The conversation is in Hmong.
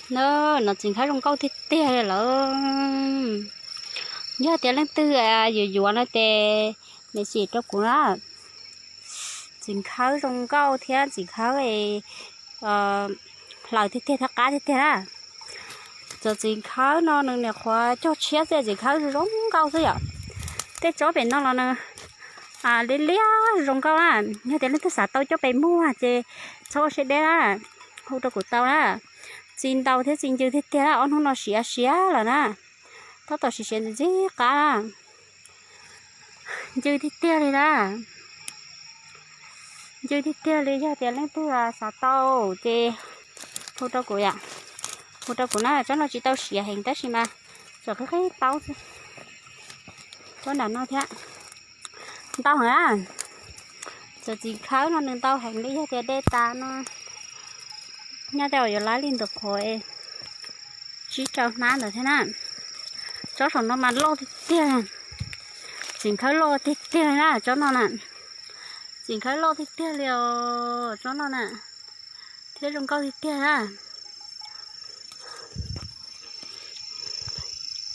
No, no txiv nkhawb zoo nkauj tiag tiag li lawm. Yog tias leej twg yuav yuav no ces niam sim rau kuv na. Txiv nkhawb zoo nkauj thiab txiv nkhawb hlaws tiag tiag thiab qab tiag tiag na. Cov txiv nkhawb no nws nyuam qhuav cog tshiab xwb, txiv nkhawb zoo nkauj xwb yom. Tej tsob pem no los nws liab liab zoo nkauj na. Yog tias leej twg xav tau coj pem muag ces txhob ua siab deb na, hu rau kuv tau na. Txi ntau thiab txi ncw tiag tiag na, ob hnub no siav siav lawm na. Tab tom siav siav ntxim ntxim qab na. Ncw tiag tiag li na. Ncw tiag tiag li, yog tias leej twg xav tau ces hu rau kuv yom. Hu rau kuv na, tsob no tsis tau siav heev tab sis mas tseem qhib qhib taub xwb. Tsob nram no thiab ntau heev na. Cov txiv nkhawb no nws ntau heev li, yog tias de tas no nyob tej uas yuav lab li ntawm qhuav tsib rau hnab ntawd thiab na. Tsob saum no mas loj tiag tiag. Txiv nkhawb loj tiag tiag na tsob no na. Txiv nkhawb loj tiag tiag li os tsob no na. Thiab zoo nkauj tiag tiag na.